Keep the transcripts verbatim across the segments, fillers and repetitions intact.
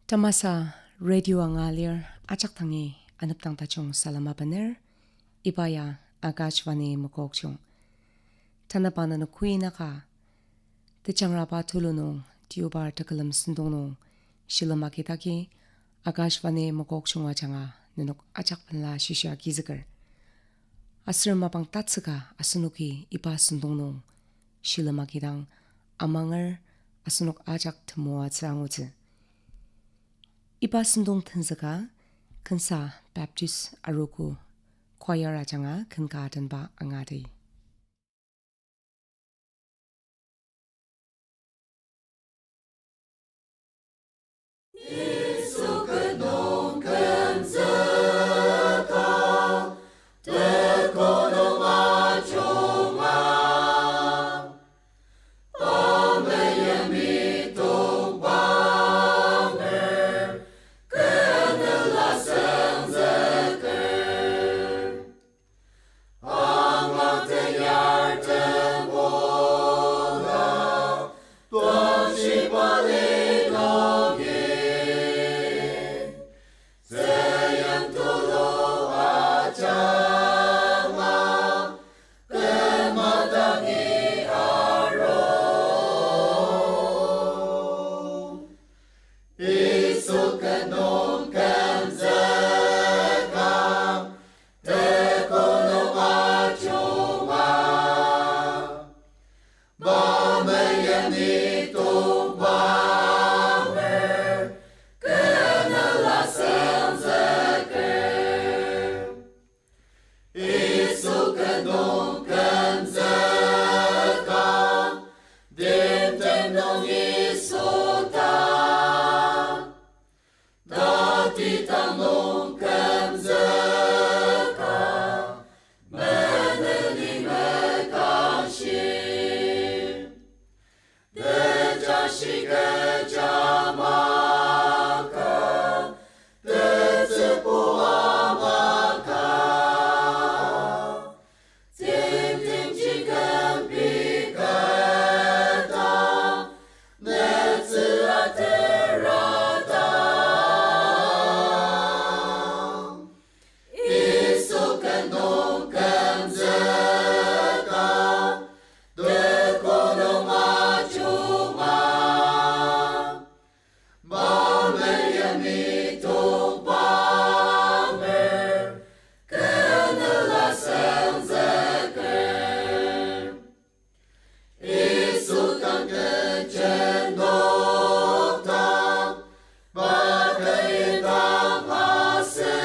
Tamasa radio anga lir ajak dangi anepdang tajung salem abener, iba ya Akashvani Mokokchung. Tanaba nenok kuinaka, tejangraba tulu nung, tiobar tekülem sentong nung, shilem agidagi, Akashvani Mokokchung ajanga nenok ajak benla shishia agizüker. Aser mapang tatsüka asenoki iba sentong nung shilem agidang amanger asenok ajak temoatsü angutsü. Iba sentong tenzüka Kensa Baptist Arogo Choir ajanga ken ka adenba angadi. Yisu ket nung kümzüka, teko nung ajunga, pa meyeni tongpanger, kenela senzüker. Angang teyar temola, tongshi pali nungi, tsüyang tulu ajanga, küm adangi aru. Yisu ket nung kümzüka, teko nung ajunga, pa meyeni tongpanger, kenela senzüker. Yisu ket nung kümzüka, timtem nung Yisu ta, tatidang nung kümzüka, meneni mekangshi. Tejashi kecha maka, tetsübu amaka, timtemji kümpi keta, netsü aterata. Yisu ket nung kümzüka, teko nung ajunga, pa meyeni tongpanger, kenela senzüker. Yisu dang kechi nokdang, pa kü idang masü,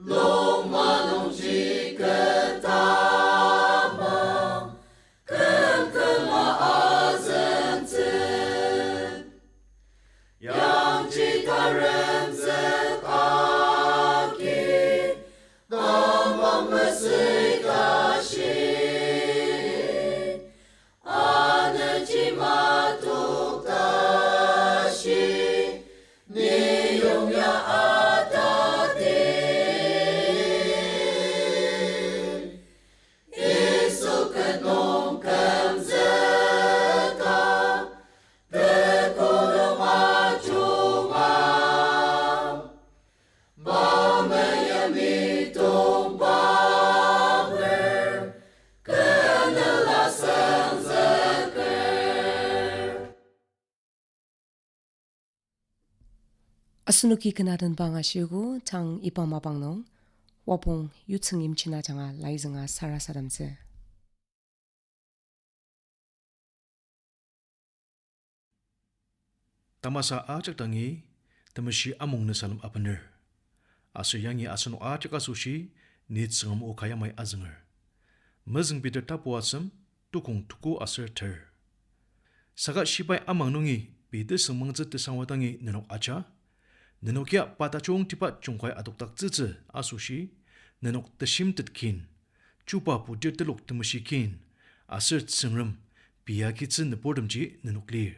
lungma nungji kü tamang, küm küma azüngtsü. Yangji taremzük agi, tamang mesüi tashi, anüji matok tashi, ni yongya atati. Yisu ket nung kümzüka, teko nung ajunga, pa meyeni tongpanger, kenela senzüker. Asenoki ken adenba angashiogo, tang iba mapang nung, Wapong Yutsüng Yimchina ajanga laizünga sarasademtsü. Tamasa ajak dangi temeshi amung nüsalem abener. Aser yangi asenok ajak asoshi ni Tsüngrem o ka yamai azünger. Mezüng Peter tapu asem, tukong tuku aser ter. Saka shibai amang nungi pei tesüngmangtsü tesangwa dangi nenok aja, nenok ya pa tajungtiba jungkai adokdaktsütsü asoshi, nenok teshimtet kin, chuba putir telok temeshi kin, aser Tsüngrem pei agitsü nüburtemji nenok lir.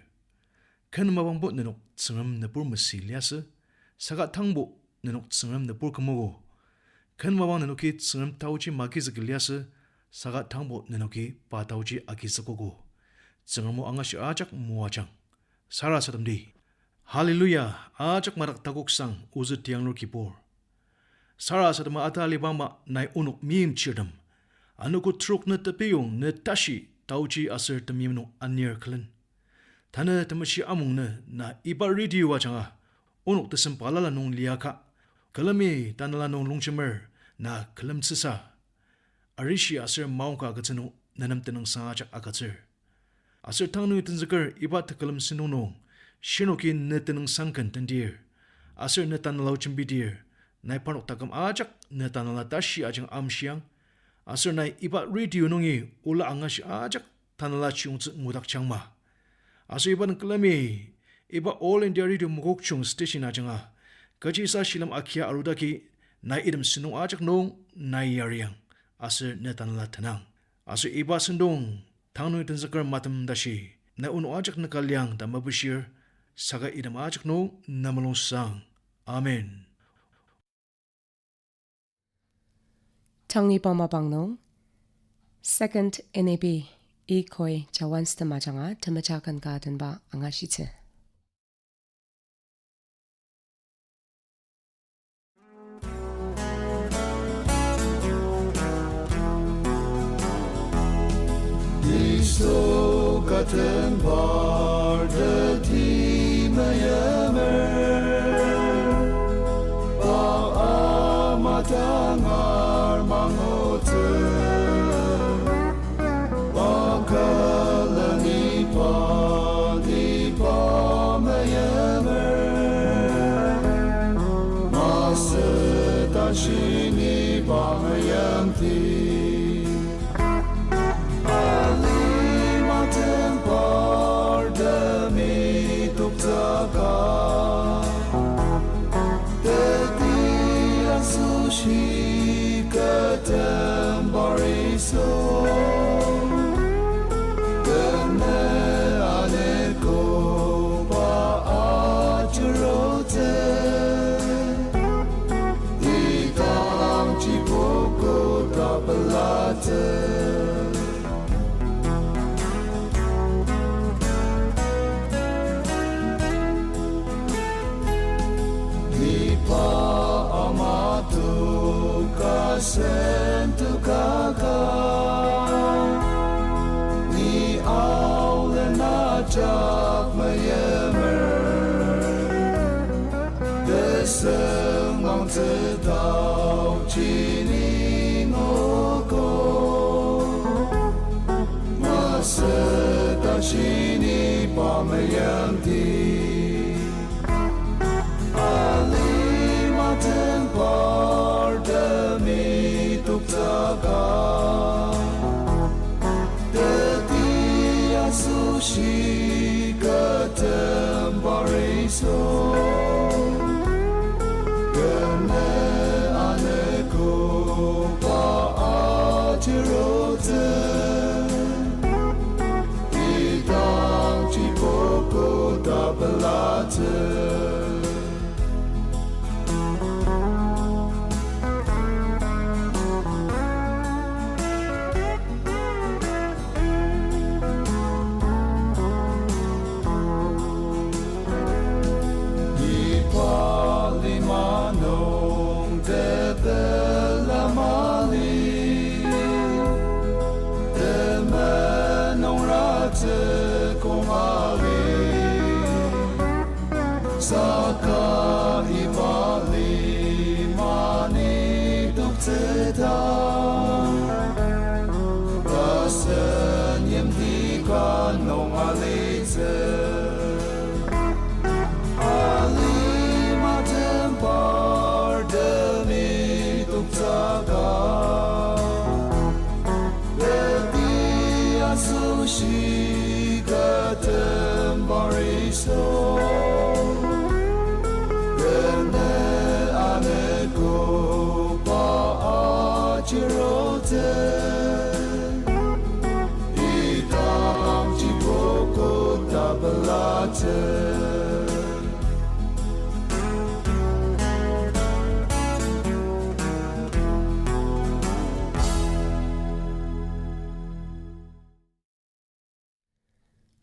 Ken mapangbo nenok Tsüngrem nübur masü liasü, saka tangbo nenok Tsüngrem nübur kümogo. Ken mapang nenoki Tsüngrem taoji magizüki liasü, saka tangbo nenoki pa taoji agizükogo. Tsüngrem o angashir ajak moajang. Sarasademdi. Hallelujah, ajak madak takoksang ozü tianglur Kibur. Sarasadema ata aliba ama nai onok meimchirtem. Anogo trok ne tepiyong ne tashi taoji aser temeim nung anir külen. Tanü temeshi amung nü na iba radio ajanga onok tesem balala nung liaka, külemi tanela nung longjemer na külemtsüsa arishi aser maongka agütsü nung nenem tenüngsang ajak agütsür. Aser tang nungi tenzüker iba tekülem sentong nung, shirnoki ne tenüngsang ken tendir, aser ne tanela jembidir, nai parnok taküm ajak ne tanela tashi ajanga amshiang, aser nai iba radio nungi ola angashi ajak tanela chiyongtsü ngudakjangma. Aser iba nung külemi, iba All India Radio Mokokchung station ajanga, kechisa shilem akia arudaki, nai item sentong ajak nung nai yariang, aser ne tanela tenang. Aser iba sentong, tang nungi tenzüker matem tashi, nai onok ajak nüka liang ta mepishir, saka item ajak nung ne mulungsang. Amen. Tang iba mapang nung, Second N A B, Ikoi Jawan Stem ajanga temeja ken ka tenba angashitsü. Yisu katembar teti meyemer, pa amatangar mangutsü. Aküleni pa, iba meyemer, masü tashi ni pa meyimti. Alima tembar temi toktsüka, teti asoshi katembar Yisu, kene aneko pa ajurutsü, idangji puku ta pelatsü. Iba ama toka sen tokaka, ni aolen ajak meyemer, tesüngmangtsü taoji ni nguogo, masü tashi ni pa meyimti. Alima tembar temi toktsüka, teti asoshi katembar Yisu, kene aneko pa ajurutsü, idangji puku ta pelatsü. Iba lima nung tepela mali, temenen nung ratsü kong ali, saka iba lima ni toktsüta, tasen yimti ka nung alitsü. Alima tembar temi toktsüka, teti asoshi katembar Yisu, kene aneko pa ajurutsü, idangji puku ta pelatsü.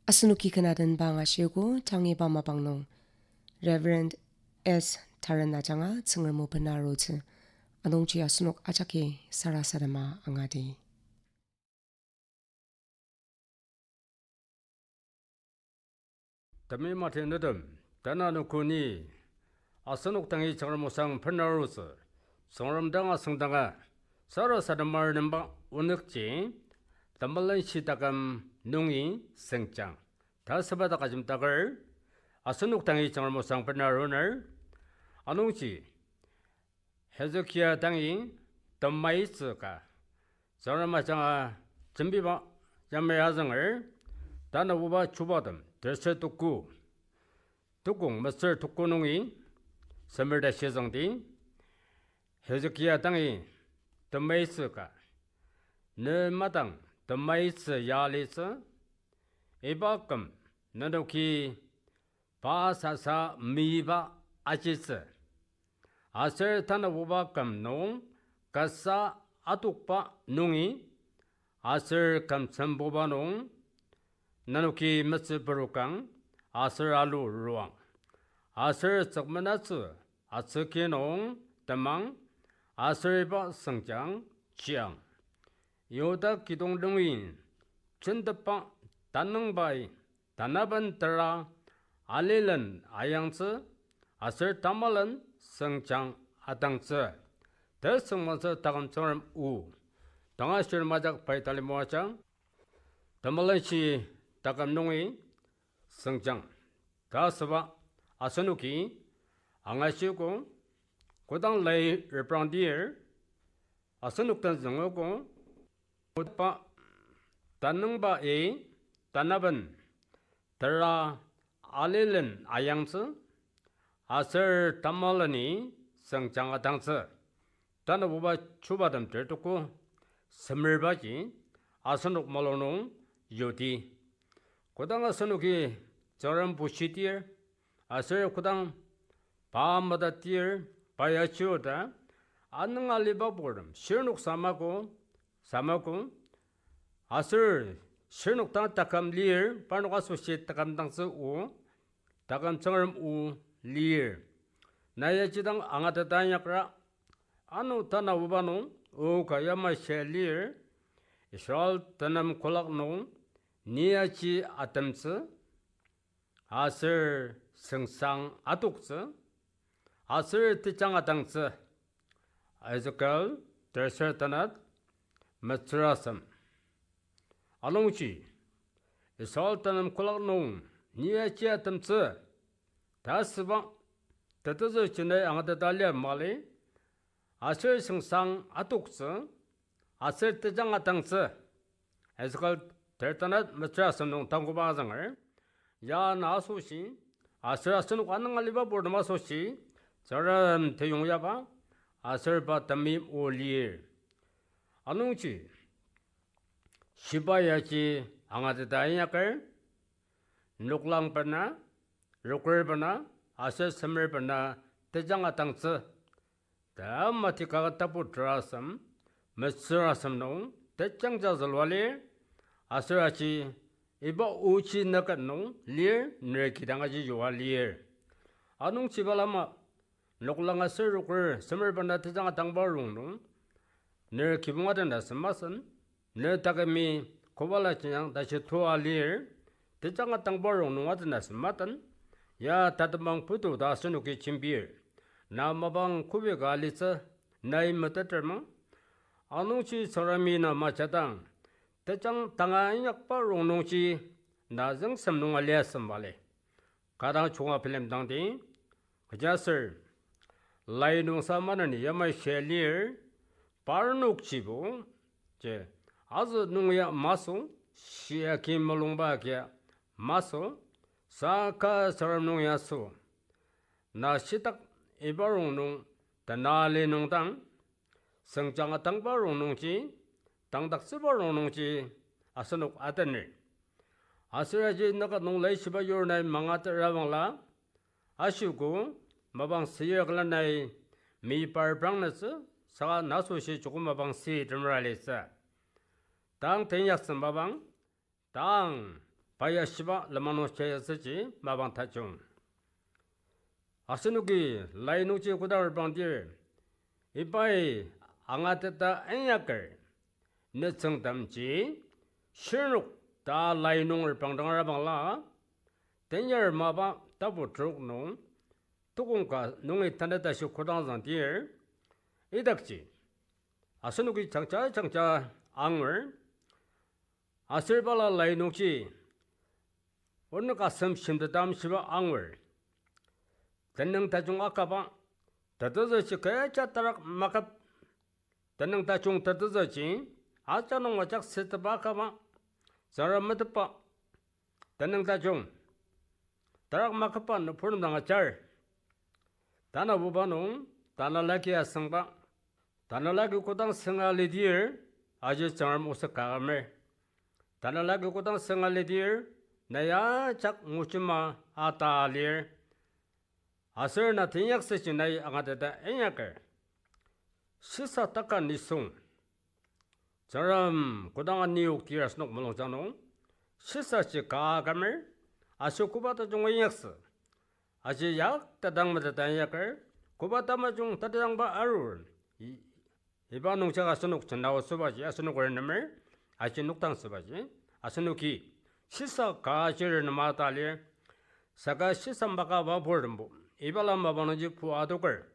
Asenoki ken adenba angashiogo, tang iba mapang nung Reverend S Taren ajanga Tsüngrem o bena arutsü, anungji asenok ajaki sarasadema angadi. Temeim atenütem, tanü anogo ni asenok dangi Tsüngrem osang bena arutsü, Tsüngrem dang asüngdanga sarasademar nemba onükji, Temelenshi taküm nungi sengjang ta süba dak ajemdaker, asenok dangi Tsüngrem osang bena aruner. Anungji Hezekia dangi temaitsü ka, Tsüngrem ajanga jembiba yamai azünger, tanabuba Chubatem terser tuku, tukong metsür tuku nungi semer ta shizüngdi. Hezekia dangi temaitsü ka, ne madang temaitsü ya litsü, iba küm nenoki pa sasa meiba ajitsü. Aser tanabuba küm nung kasa atokba nungi, aser küm sembuba nung, nenoki metsü perukang, aser alu ruang, aser tsükmenatsü atsüki nung temang, aser iba sengjang chiang. Yihuda kidong nungi jentepba tanüngbai tanaben tera alilen ayangtsü, aser tamalen sengjang atangtsü. Tesüngmangtsü taküm Tsüngrem o. Tanga shir majak pai talimo ajang, Temelenshi taküm nungi sengjang ta süba asenoki angashiogo, kodang lai reprangdir, asenok den züngogo, kodangba tanüngbai tanaben tera alilen ayangtsü, aser tamaleni sengjang atangtsü. Tanabuba Chubatem ter tuku semerbaji asenok mulung nung yudi. Kodang asenoki Tsüngrem bushidir, aser kodang pa matadir, pa ya chioda, anüng aliba purtem shirnok samago, samago, aser shirnok dang taküm lir, parnok asoshi taküm dangtsü o, taküm Tsüngrem o lir. Nai ajidang angateta inyakra, ano tanabuba nung o ka yamai shia lir, Israel tenem kolak nung ni aji atemtsü, aser sengsang atoktsü, aser tejang atangtsü. Ezekiel terser tanat metsürasem. Anungji, Israel tenem kolak nung ni aji atemtsü ta süba tetezü jinai angateta lia mali, aser sengsang atoktsü, aser tejang atangtsü. Ezekiel ter tanat metsürasem nung tangkoba azünger, ya na asoshi, aser asenok anüng aliba purtem asoshi, Tsüngrem teyongyaba, aser pa temeim o lir. Anungji, shiba yaji angateta inyaker, noklang bena, rokür bena, aser semer bena tejang atangtsü. Tamatika tapu terasem, metsürasem nung tejangja zülua lir, aser aji iba oji nüket nung lir, ner kidang aji yua lir. Anungji balama, noklang aser rokür semer bena tejang atangba rongnung, ner kibong atena semasen, ne takümi kobala jinyang tashi tua lir, tejang atangba rongnung atena sematen, ya tatembang putu ta asenoki jembir. Na mapang kobika alitsü, nai meteter mang. Anungji Tsüngremi na majadang, tejang tanga inyakba rongnungji na züngsem nung aliasem bale. Kadang chunga bilemdangdi, kechiaser, lai nungsa maneni yamai shia lir, parnokjibo, je, azü nung ya masü, shia ki mulungba kia masü, saka Tsüngrem nung ya sü. Na shitak iba rongnung, tanali nungdang, sengjang atangba rongnungji, tangdaktsüba rongnungji, asenok atener. Aser aji nüket nung laishiba yur nai mangatetrabangla, ashiko, mapang seyir külen nai mipar prangnütsü, saka na asoshi joko mapang si temera litsü. Tang tenyaktsü mapang, tang, pa ya shiba lenmang nung shiatsüji mapang tajung. Asenoki lai nungji kodang reprangdir, ibai angateta inyaker, nütsüngtemji shirnok ta lai nung reprangdangra bangla, tenyar mapa tapu trok nung, tukong ka nungi tanü tashi kodang züngdir, idakji asenoki jangja jangja angur, aser bala lai nungji onok asem shimtetdang shiba angur. Tenüng tajung akaba, tetezüji kecha tarak maküp. Tenüng tajung tetezüji, aja nung ajak sütepa akaba, tsüngrem metetba. Tenüng tajung tarak maküpba nüburtem dang ajar. Tanabuba nung, tanelagi asüngba, tanelagi kodang sünga lidir, aji Tsüngrem oset ka amer. Tanelagi kodang sünga lidir, nai ajak ngujema ata alir. Aser na teinyaksüji nai angateta inyaker, shisa taka nisung. Tsüngrem kodang aniyoktir asenok mulungjang nung, shisaji ka kümer, aser koba tajung inyaksü. Aji yak tadang meteta inyaker, koba tamajung tatangba arur. I- Iba nungjaka asenok jenao sübaji, asenok renemer, aji nokdang sübaji, asenoki shisa ka chir nema ta lir, saka shisa maka ba purtembo, ibala mapang nungji pu adoker,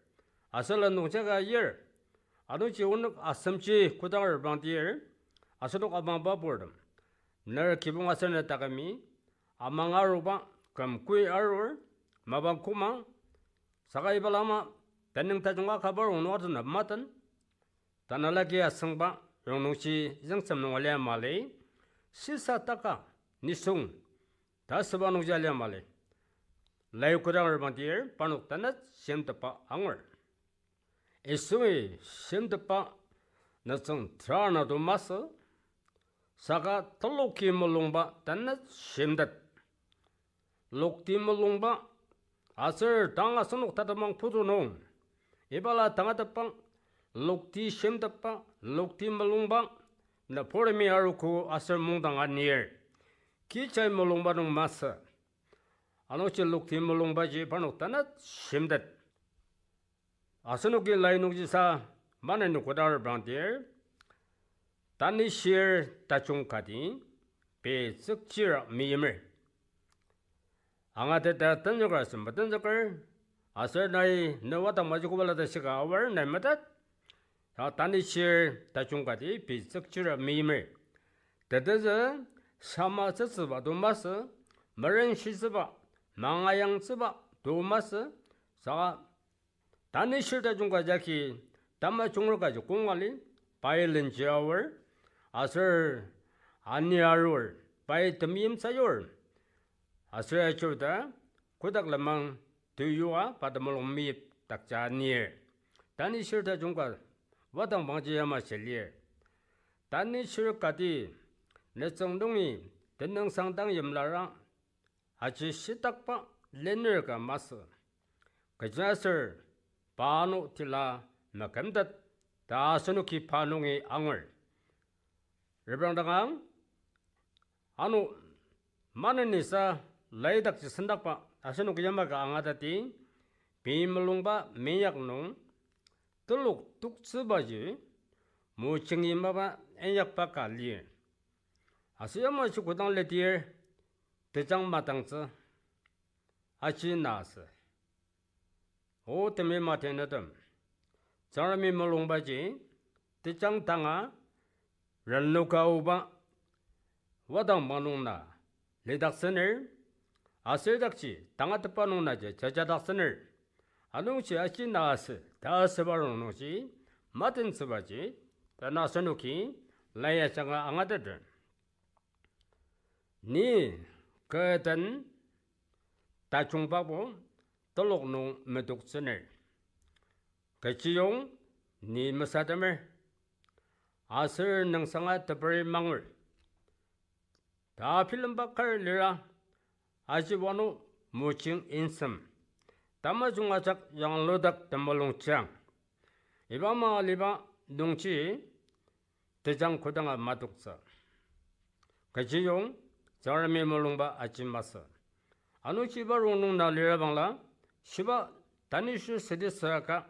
asüla nungjaka yir, anungji onok asemji kodang reprangdir, asenok amangba purtem, ner kibong aser ne takümi, amang aruba, küm kui arur, mapang koma, saka iba lama, tenüng tajung akaba rongnung atenep maten, tanelagi asüngba rongnungji züngsem nung alia mali, shisa taka nisung ta süba nungji alia mali. Lai kodang reprangdir parnok tenet shimtetba angur. Yisui shimtetba nütsüng terana to masü, saka teloki mulungba tenet shimtet. Lokti mulungba, aser tang asenok tatemang putu nung, ibala tangatetba, lokti shimtetba, lokti mulungba, nüburtemi arogo aser mungdang anir, kichai mulungba nung masü. Anungji lokti mulungbaji parnok tenet shimtet. Asenoki lai nungjisa maneni koda reprangdir, Tanishir tajung kati, pei tsükchira meimer. Angateta tenzüker aser metenzüker, aser nai ne wadang maji koba lata shika aor nai metet. Ta Tanishir tajung kati pei tsükchira meimer. Tetezü, sama tsütsüba to masü, merenshitsüba, mangayangtsüba to masü, saka Tanishir tajung ka jagi tamajungra kaji kong ali, pai lenji aor, aser ani arur, pai temeim sayur, aser ajurta, kotak lenmang teyua pa temulung meyipdakja anir. Tanishir tajung ka wadang bangji yamaji lir. Tanishir kati nütsüng nungi tenüngsang dang yimlara, aji shitakba lener ka masü. Kechiaser pa ano tila mekümtet ta asenoki pa nungi angur. Reprangdang ang, ano manenisa laidakji sendakba asenok yamai ka angateti, pei mulungba minyak nung telok toktsübaji mojingi mapa inyakba ka lir. Aser yamaji kodang lidir, tejang matangtsü, aji na asü. O temeim tenütem, Tsüngremi mulungbaji, tejang tanga, renoka oba, wadang manung na lidaktsüner, aser dakji tangatetba nung naji jajadaktsüner. Anungji aji na asü ta asüba rongnungji, matentsübaji, tanü asenoki, lai ajanga angateter. Ni kü den tajungbabo telok nung metoktsüner. Kechiyong ni mesatemer. Aser nüngsanga teperi mangur. Ta bilemba kar lira, aji wano mojing insem. Tamajung ajak yangludak temulung jang. Iba ama aliba nungji tejang kodanga matoktsü. Kechiyong, Tsüngremi mulungba aji masü. Anungji iba rongnung na lira bangla, shiba Tanishir sidi saka,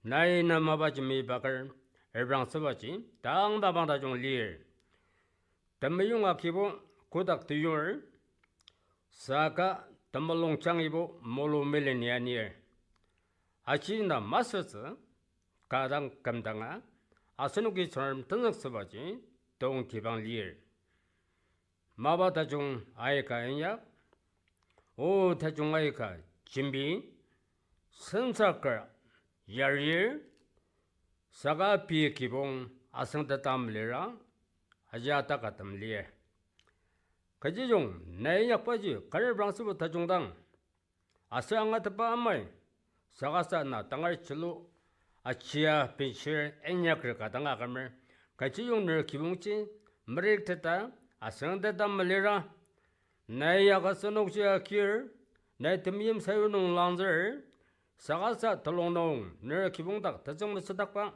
nai na mapa jembibaker, ebrang sübaji, tang mapang tajung lir. Temeyong akibo kotak teyur, saka temulung jangibo mulu milen ya nir. Aji na masütsü, ka dang kümdanga, asenoki Tsüngrem tenzüksübaji tongtibang lir. Mapa tajung aika inyak, o tajung aika jembi, sensaker yarir, saka pei kibong asüngteta melira, aji atakatem lir. Kechiyong nai inyakbaji kar ebrang sübo tajung dang, aser angatetba amai, saka sa na tangar chilu, achia benshir inyaker ka dang akümer, kechiyong ner kibongji, merikteta, asüngteta melira, nai ya asenokji akir, nai temeim sayur nung langzür, saka sa telung nung ner kibong dak tetsüng mesüdakba,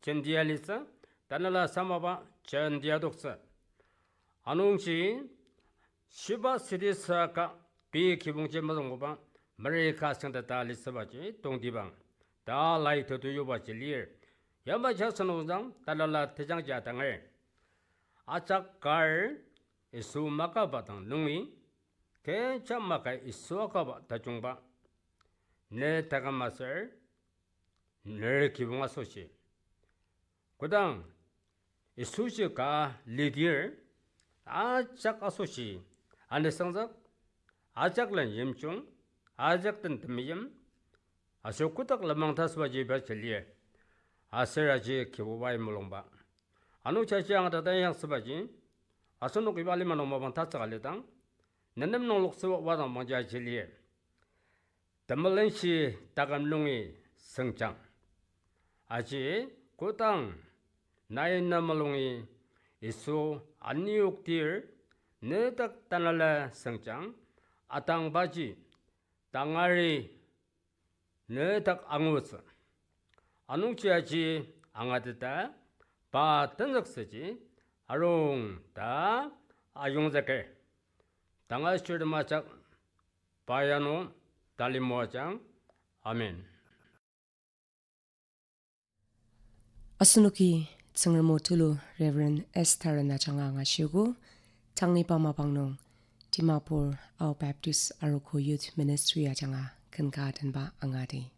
jentia litsü, tanela samaba, jentia toktsü. Anungji, shiba sidi saka pei kibongji mazüngbuba, meri ka asüngteta litsübaji tongtibang, ta lai tetu yubaji lir. Yamaji asenok dang tanela tejangja tanger. Ajak kar Yisu makaba dang nungi, kecha maka Yisu akaba tajungba, ne taküm aser, ner kibong asoshi. Kodang Yisuji ka lidir, ajak asoshi anisangzük, ajak len yimjung, ajak den temeim, aser kotak lenmang tasübaji ibaji lir, aser aji Kibubai mulungba. Ano jaji angateta yangsübaji, asenok iba lima nung mapang tatsüka lidang, nenem nung loksüba wadang mangji aji lir. Temelenshi taküm nungi sengjang. Aji kodang nai na mulungi Yisu aniyoktir nedak tanela sengjang, atangbaji tangari nedak angutsü. Anungji aji angateta pa tenzüksüji arung ta ayongzüker. Tanga shirtem ajak pa ya nung talimoajang. Amen. Asenoki Tsüngrem o tulu Reverend S Taren ajanga angashiogo, tang iba mapang nung Dimapur Ao Baptist Arogo Youth Ministry ajanga ken ka atenba angadi.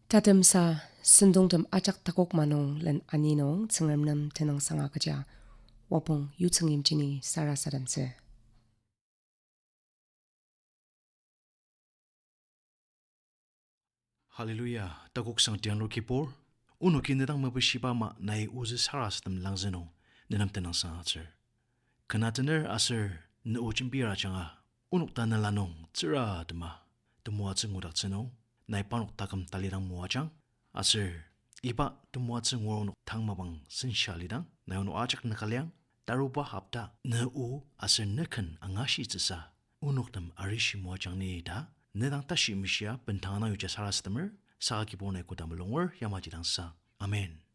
Tatemsa, sentongtem ajak takok manung len ani nung Tsüngrem nem tenüngsang agüja, wapong yutsüng yimjini sarasademtsü. Hallelujah, takoksang tianglur Kibur, onoki ne dang mepishiba ama nai ozü sarasadem langzü nung ne nem tenüngsang agütsür. Ken atener aser ne o jembir ajanga, onok tanela nung tsüra atema temoatsü ngudaktsü nung, nai parnok taküm talidang moajang, aser iba temoatsü ngur onok tang mapang sensa lidang, nai onok ajak nükaliang, taruba hopta ne o aser ne ken angashitsüsa, onoktem arishi moajang ni ta, ne dang tashi mishia bendang ana yuja sarasademer, saka Kibur nai koda mulunger yamaji dangsa. Amen.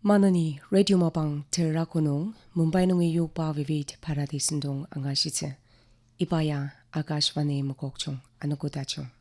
Maneni radio mapang tera konung Mumbai nungi yokba Vividh Bharati sentong angashitsü. Iba ya Akashvani Mokokchung, anogo tajung.